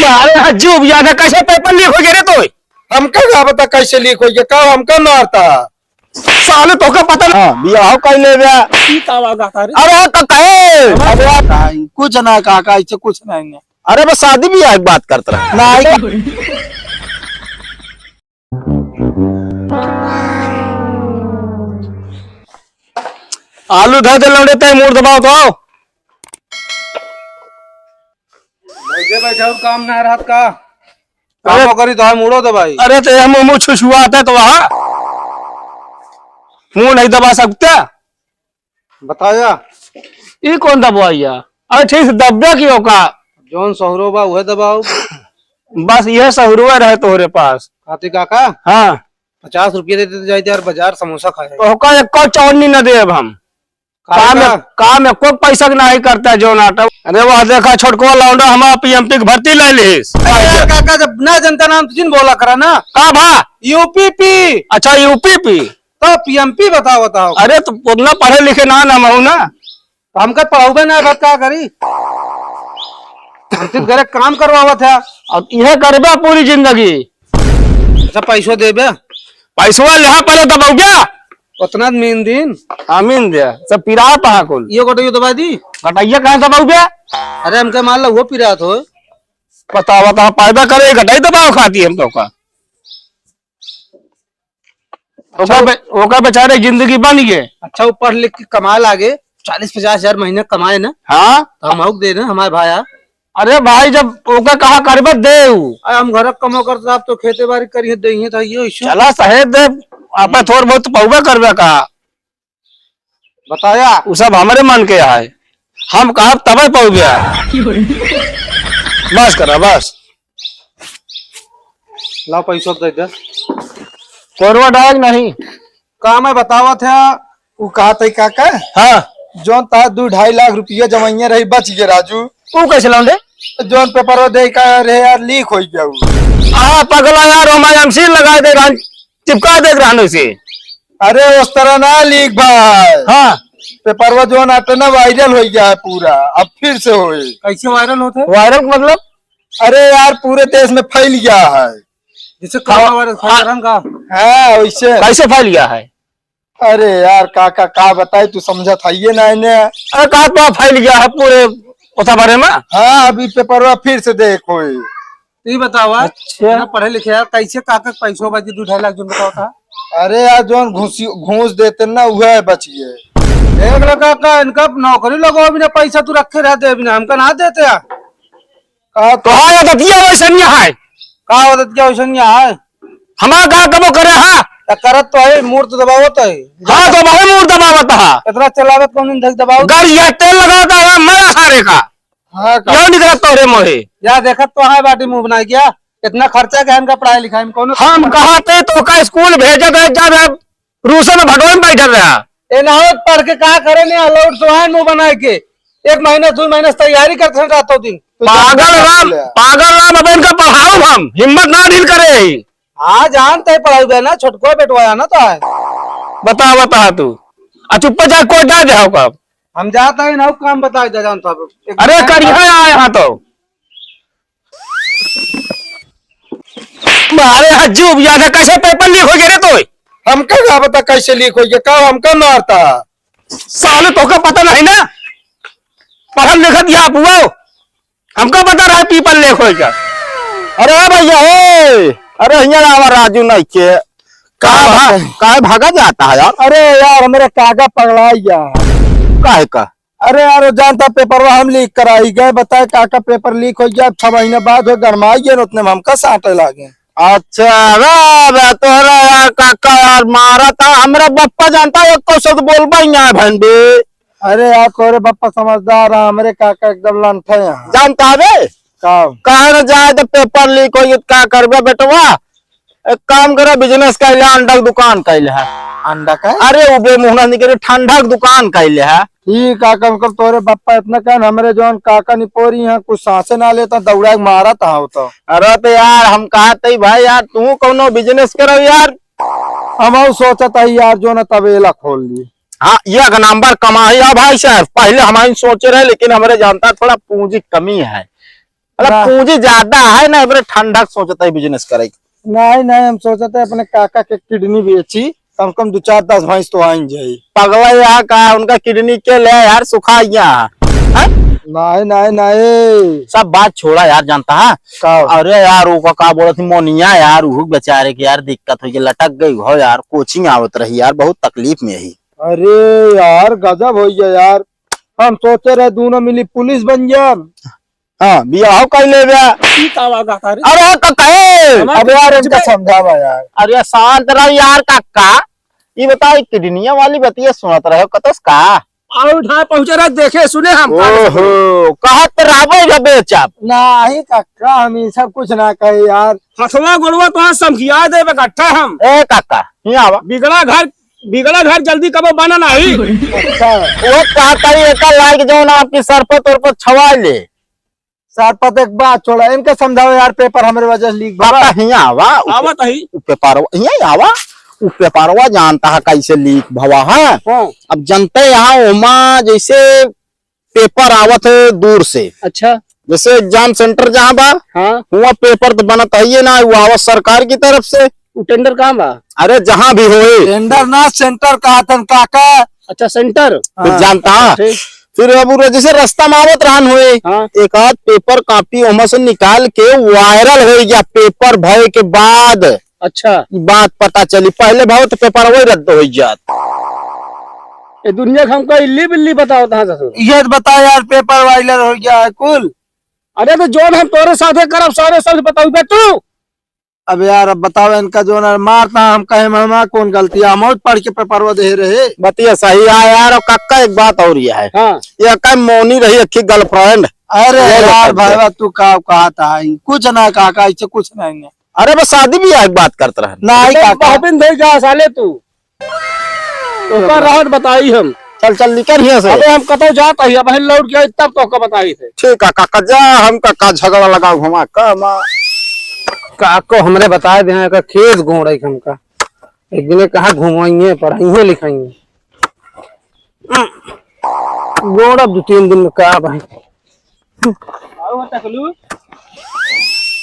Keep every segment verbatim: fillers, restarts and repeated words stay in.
अरे हज्जू, बियाह कैसे पेपर लीक होइ गए रे तोय? हमका का पता कैसे लीक होइ गया, का हमका मारता? साले तोका पता ना। हाँ, बियाह कइले बा। ई का आवाज आता रे? अरे तो कहे। अरे भाई, कुछ ना काका, ऐसे कुछ नहीं है। अरे बस शादी बियाह की बात करत रहा। नहीं। आलू धर दे लौंडे, तय मूड़ दबाओ तो आओ। बैठे बैठे और काम ना रहत का? काम अरे करी तो है, मूड़ो दबाई। अरे तो हम मुँह छुछुआते तो वहाँ मुँह नहीं दबा सकते। बताया। ई कौन दबवाइया? अरे ठीक से दब्बे की ओका। जौन सहुरो बा उहे दबाओ। बस यह सहुरुआ रहे तोहरे पास। काती काका? हाँ। पचास रुपये देते तो जाते यार बाजार समोसा खाए। ओका एको चौनी न देब हम। काहे काम का? काम एको पैसा के नाही करता जौन आटा। अरे वह देखा छोटको लौंडा हमारा पीएमपी के भर्ती ले लिस। अरे यार काका, जब ना जनता नाम तो जिन बोला करा ना। का भा? यूपीपी। अच्छा यूपीपी। तो पीएमपी बताओ, बताओ। अरे तो उतना पढ़े लिखे ना, ना महू ना। तो हमका पढ़ाऊबे ना, बात का करी? हम तो घरे काम करवावत है। अब यह करबे पूरी जिंदगी। अच्छा पैसो देबे? पैसवा लेहा पहले दबाऊ बे। उतना मीन दिन। हाँ, मीन दे। सब पिरात हा कुल। ये गोटइयो दबा दी। गटइया कहाँ दबाऊ बे? अरे हमके मान लो वो पिरात हो। बतावा तो पैदा करे, गटाई दबाओ खाती हम तो का। ओकर अच्छा। बे-, ओकर बेचारे जिंदगी बन गए। अच्छा, वो पढ़ लिख के कमाए लागे, चालीस पचास हजार महीना कमाए ना। हाँ। तो हम आउक दे ना हमारे भाया। अरे भाई, जब ओकर कहा करबे दे उ। अरे हम घर कमो करता, आप तो खेते बाड़ी करिए, देइए तो ये issue। चला सहे दे, आपे थोड़ बहुत तो पौबे करबे का। बताया। उ सब हमरे मन के है, हम कहब तबे पौबे। बस करा, बस। लाओ पैसा दे दे। कोरवा डायक नहीं। का मैं बतावत है, उ कहत है काका? हाँ। जौन ता दू ढाई लाख रुपया जमाइए रही, बच गए राजू। तू कैसे लौंडे? जौन पेपर दे का रहे यार, लीक हो गया उ। आ पगला यार, हमारे एमसी लगा दे रहन, चिपका दे रहन उसे। अरे उस तरह ना लीक भाई। हाँ। पेपरवा जौन आटे ना, वायरल हो गया है पूरा, अब फिर से होए। कैसे वायरल होता है? वायरल मतलब? अरे यार, पूरे देश में फैल गया है। जैसे कोरोना वायरस फैल रहा का? हाँ, वैसे। कैसे फैल गया है? अरे यार, का, का, का बताए, तू समझत हइये ना इन्हें। अरे, का तो फैल गया है पूरे ओथा भरे में? हाँ, अभी पेपरवा फिर से देख होई। तू ही बतावा, अच्छा। इतना पढ़े लिखे यार, कैसे काका पैसों बाजी दू ढाई लाख जौन बतावा था? अरे यार, जौन घूस, घूस देते ना, वह बच गए। देख लो काका, इनका नौकरी लगो, अभी ना पैसा तू रखे रहते, अभी ना हमका ना देते यार। का तो हाँ, आदतिया वैसनिया है। का आदतिया वैसनिया है? हमारा का कबो करे हा? त करत तो है, मूड़ तो दबावत है। हाँ, तो भाई मूड़ दबावत हा। इतना चलावत कौन दिन धक दबावत? गाड़ी या तेल लगावत है, मैं हारे का। हाँ, का? यो निकलत तो रे मोहे। या देखत तो है बाटी मुंह बनाई गया। इतना खर्चा के हमका पढ़ाई लिखाई में कौनो हम कहा थे तो का स्कूल भेजे गए, जब रूसे में भटोए में बैठल रहा। ए ना हो, पढ़ के का करे ने, अलाउड तो है मुंह बनाए के। एक महीना, दो महीना से तैयारी करते हैं रातों दिन। तो पागल राम, पागल राम, अब इनका पढ़ाओ हम, हिम्मत ना ढील करे ही। हाँ, जानते हैं पढ़ाई बे ना, छोटको बेटवा है ना तो है। बता, बता तू। आ चुप्पे जा, कोई जा जाओ का। हम जाता है ना, काम बताए जा, जानता अब। एक अरे, करिया आए हाँ तो। अरे हज्जू, याद है कैसे पेपर लीक हो गया रे तोय? हमका का पता कैसे लीक हो गया, का हमका मारता? साले तोका पता नहीं ना, पढ़ल लिखत या पुआओ, हमका पता रहा पेपर लीक हो गया। अरे भैया, ए, अरे हियाँ आवा राजू नहीं के। का का भा-, बात है? काहे भागा जाता है यार? अरे यार, हमरे काका पगला गया है। काहे का? अरे यार, वो जानता पेपरवा हम लीक कराई गए, बताए काका पेपर लीक हो गया, छह महीने बाद हो गरमाई गए, उतने में हमका साटे लागे। अच्छा, अरे बे, तोहरा यार काका यार मारा था, हमरा बप्पा जानता है, एको शब्द बोलबा ही ना है भंडी। अरे यार, तोरे बप्पा समझदार है, हमरे काका एकदम लंठे हैं। जानता है बे? का? कहे न जाए तो पेपर लीक हो गया, का करबे बेटवा? एक काम करे, बिजनेस कइले, अंडा के दुकान कइले है। अंडा का? अरे, उ बेमुहना निकले, ठंडा के दुकान कइले है। ठीक है, कम कम तोरे बप्पा इतना कहन, हमरे जौन काका निपोरी हैं, कुछ सांसे ना लेता, दौड़ा के मारत हो तो। अरे तो यार, हम कहत ही भाई यार, तू कौनो बिजनेस करो यार। हम और सोचत ही यार, जौन तबेला खोल ली। हाँ, एक नंबर कमाई है भाई साहब, पहले हम सोचे रहे, लेकिन हमरे जानता थोड़ा पूंजी कमी है। मतलब ना। पूंजी ज्यादा है ना, बड़े ठंडा सोचता है business करे के। नहीं, नहीं, हम सोचते हैं अपने काका के kidney बेची, कम से कम दो चार दस भैंस तो आइन जाई। पगला या का, उनका kidney के ले यार, सुखा गया है। हैं? नहीं, नहीं, नहीं। सब बात छोड़ा यार, जानता है? का? अरे यार, वो का, का बोलत ही मोनिया यार, वो बेचारे के यार दिक्कत हो गई, लटक गई हो यार, coaching आवत रही यार, बहुत तकलीफ में ही। अरे यार, गजब हो गया यार, हम सोचे रहे दोनों मिली पुलिस बन जाए। हाँ, बियाह कर ले बे। ई का वागा था रे? अरे काका, ए! हमार अबे यार, कुछ इनका बे- समझावा यार। अरे शांत रहो यार काका। ई बताओ, ई किडनिया वाली बतिया सुनत रहे हो, कतस का? और उठा पहुंचे रहे, देखे सुने हम। ओहो, कहत रहबे जब बेचब। नाही काका, हम ई सब कुछ ना कहे यार। हथवा गोड़वा तो समझिया देबे गट्ठा हम। ए काका, हियाँ आवा। बिगड़ा घर, बिगड़ा घर जल्दी कबो बना नाही। अच्छा। वो कहत रही एका लाइक जौन आपकी सरपत उरपत छवा ले। सर, पता एक बात छोड़ा, इनका समझाओ यार, paper हमरे वजह से leak भवा। काका, हियाँ आवा, उ पे-, आवत ही। उ पेपरवा, हियाँ आवा, उ पेपरवा जानता है कैसे leak भवा है। हाँ। अब जनते यहाँ ओमा जैसे paper आवत है दूर से। अच्छा। जैसे exam center जहाँ बा, हाँ। हुआ paper तो बनत है ये ना, वो आवत सरकार की तरफ से। उ tender कहाँ बा? अरे जहाँ भी होए। Tender ना, center कहा तन काका। अच्छा, center। फिर हाँ। जानता है। ठीक। फिर अब उ जैसे रास्ता में आवत रहन हुए, हाँ। एक आध paper copy ओमा से निकाल के viral हो गया, paper भय के बाद। अच्छा। ई बात पता चली, पहले भय तो paper वही रद्द हो जात। ये दुनिया के हमका इल्ली बिल्ली बताओ कहाँ ससुर। ये तो बता यार, paper viral हो गया है कुल। अरे तो जौन हम तोरे साथे करब, सारे सब बताऊ बे तू। अब यार, अब बताओ इनका जो ना मारता, हम कहे में हमार कौन गलती है, हम और पढ़ के पेपरवा दे रहे। बतिया सही है यार। और कक्का एक बात और ये है, हाँ। ये का मोनी रही अक्खी girlfriend। अरे ये यार बताओ। भाईवा, तू का कहा था, कुछ ना काका, इससे कुछ नहीं है। अरे बस शादी ब्याह की बात करत रहन। नहीं काका। बहबिन धोई जा साले तू। ओकर रहत बताई हम। चल, चल, निकल हियां से। अबे हम कतौ जात हई, अब हम लौट के आई तब तोहका बताई थे। ठीक है काका, जा, हम का, का झगड़ा लगाऊ हमा, का मा। काको हमरे बताए दे, एकर खेत गोड़ है हमका। एक दिने कहा घुमाइए, पढ़ाइए, लिखाइए। गोड़ अब दो तीन दिन में का भाई। आओ तकलू।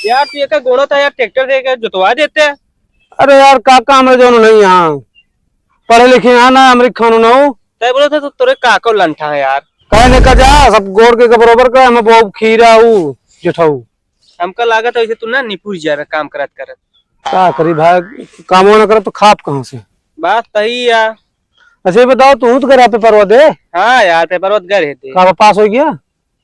यार, तू एकर गोड़ो था यार, ट्रैक्टर दे के जोतवा देते। अरे यार, का काम है जौन नहीं यहाँ? पढ़े लिखे यहाँ ना, हमरे खानो ना हो। तय बोले थे तो तोरे काको लंठा है यार। कहे ने का जा, सब गोड़ के बरोबर का, हमें बहुत खीरा हूँ, जेठाऊ। हमका लागत है वैसे तू ना निपुर जा रहा काम करत करत। का करी भाई, कामो ना करब तो खाब कहाँ से? बात सही है। अच्छा, ये बताओ, तू तो करा पेपरवा दे। हाँ यार, पेपरवा तो गए थे। का पास हो गया?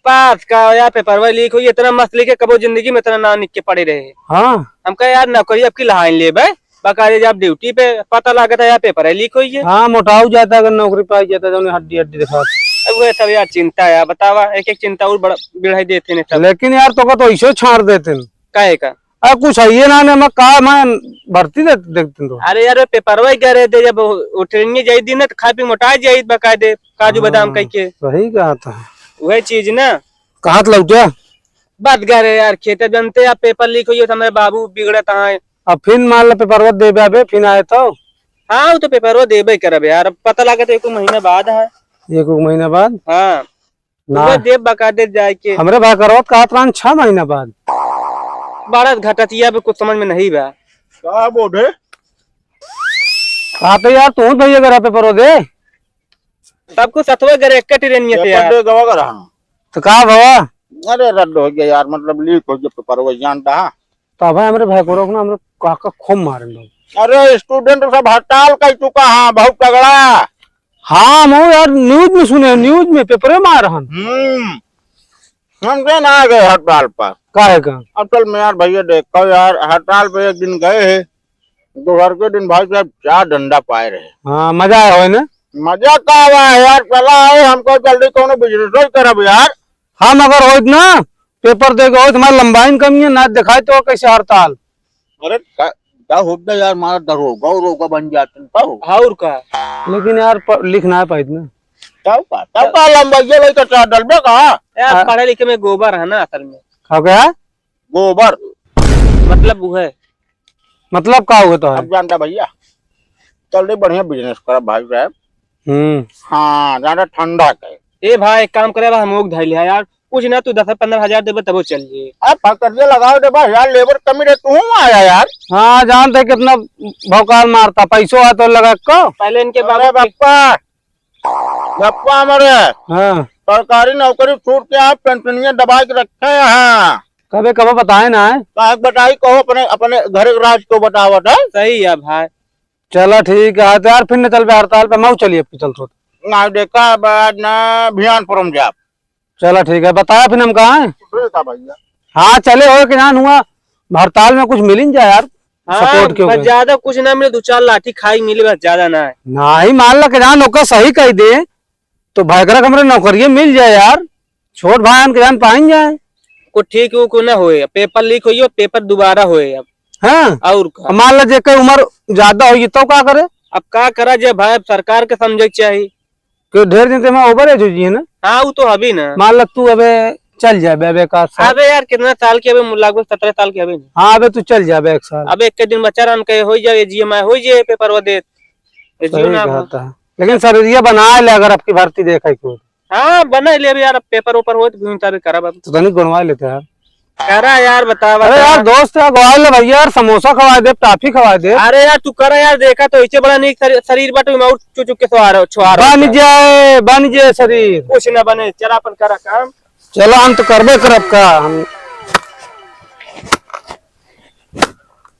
पास का यार, पेपरवा लीक होई, इतना मस्त लिखे, कबो जिंदगी में इतना ना लिख के पड़े रहे। हाँ। हम कहे यार, नौकरी अब की लहाइन लेबे, बकायदे जब ड्यूटी पे पता लागत है यार, पेपर है लीक होई है। हाँ, मोटाऊ जाता अगर नौकरी पाई जाता, जौन हड्डी हड्डी दिखा। अब वह सब यार चिंता है, बतावा, एक एक चिंता और बड़ा बढ़ाई देते ने सब। लेकिन यार, तो का तो ऐसे छाड़ देते हैं। काहे का? अरे कुछ है ये ना, ने मैं का, मैं भर्ती दे, देखते तो। अरे यार, वो पेपरवा ही करे दे, जब वो, वो ट्रेनिंग जाई दिन, तो खा पी मोटा जाई, बकायदे काजू बादाम हाँ, कह के। सही कहा था। वही चीज ना। कहाँ त लौटे? बात करे यार, खेते बनते, अब पेपर लीक होई, तो हमारे बाबू बिगड़त हैं। अब फिन मान ला पेपरवा देबे, अबे फिन आए तो। हाँ, वो तो पेपरवा देबे करब यार, अब पता लागत एक महीना बाद है। एक महीना बाद? हाँ। ना। तुहे देब बकायदे जाए के। हमरे भाई करवत कहत रहन छह महीना बाद। बड़ा घटतिया भी कुछ समझ में नहीं बा। का बोले? कहते यार तू भैया घर पे परो दे। सब कुछ सतवे घर एक ट्रेन में थे पेपर यार। दे गवा कर हाँ। तो का भवा? अरे रद्द हो गया यार, मतलब लीक हो गया पेपर, वही जानता है। तो अब हमरे भाई को रोकना, हमरे काका खूब मारे लोग। अरे student सब हड़ताल कर चुका है, बहुत तगड़ा। हाँ, हम यार news में सुने, news में पेपरे में आ रहन। हम्म, हम के ना आ गए हड़ताल पर। काहे का? असल में यार भैया देखो यार, हड़ताल पे एक दिन गए हैं, दोसर के दिन भाई साहब चार डंडा पाए रहे। हाँ, मजा आया होय ना? मजा का आवा है यार, चला आए, हमको जल्दी कोनो business ही करब यार। हम अगर होइत ना, पेपर दे के होइत, हमार लंबाई में कमी है, ना दिखाई तो कैसे हड़ताल। अरे का, का होता यार, हमारा दरोगा उरोगा बन जाते हैं, का हो? हाँ, और का? लेकिन यार, प-, लिख ना पाइत ना। तब का, तब का लंबा ये लइका चार डलबे का? यार, आ- पढ़े लिखे में गोबर है ना असल में। का क्या? गोबर। मतलब वो है। मतलब का हुआ तो है? अब जानता भैया, चल रही बढ़िया business करब भाई साहब। हम्म। हाँ, ज्यादा ठंडा के। ए भाई, एक काम करे बा, हम लोग धइले है यार, कुछ ना, तू दस पन्द्रह हजार देबे तबो चल जी। अब फकरिया लगाओ दे बा यार, लेबर कमी रहे, तू आया यार। हाँ, जानते कितना भौकाल मारता, पैसो आ तो लगा को। पहले इनके अरे बाबू के बप्पा, बप्पा हमारे हाँ। सरकारी नौकरी छूट के आप पेंशनिया दबा के रखे हैं। कबे कबे बताए ना है। काहे के बताई, कहो अपने, अपने घर के राज को बतावत है। सही है भाई। चला ठीक है, तो यार फिर न चल बे हड़ताल पे, मऊ चलिए फिर चल थोड़ा। ना देखा अब आज ना भियान परम जाब। चला ठीक है, बताया फिर हम कहाँ हैं? ठीक है भैया। हाँ चले हो कि ना हुआ, हड़ताल में कुछ मिल ही जाए यार। हाँ, सपोर्ट के बस ऊपर। ज्यादा कुछ ना मिले, दो चार लाठी खाई मिले, बस ज्यादा ना है। नहीं मान ला कि जान ओकर सही कह दे, तो भाई करा हमरे नौकरिये मिल जाए यार, छोट भाई के जान पाइन जाए। को ठीक वो को ना होए, पेपर लीक होइए, पेपर दोबारा होए अब। हाँ। और का? अब मान ला जेकर उम्र ज्यादा होई तो का करे? अब का करा जे भाई, अब सरकार के समझे के चाही। कि ढेर दिन ते में ओवर एज हो जी है ना? हाँ, वो तो अभी ना। मान ला तू अबे चल जाबे, अबे एक आध साल। अबे यार, कितना साल के, अबे लगभग सत्रह साल के अबे ना। हाँ, अबे तू चल जाबे एक साल। अबे एक दिन बच्चा रहन के हो जाए, जीएमआई हो जाए, पेपर वो दे, सही जीवन आप कहता है। लेकिन शरीरिया बनाए ले, अगर आपकी भर्ती देखे को। हाँ, बना ले अभी यार, अब पेपर ऊपर होत घूम तारे करब अब। तो तनी गुणवाए लेते यार। करा यार, बतावा अरे यार, करा। दोस्त है, गोवाल ले भैया यार, समोसा खवाए दे, टाफी खवाए दे। अरे यार, तू करा यार, देखा तो इसे बड़ा नीक शरीर, शरीर बाटे, मैं और चुचुक के सवार, छुआर बन होता। जाए, बन जाए शरीर। कुछ ना बने, चला अपन करा काम। चलो, हम तो करबे करब का, हम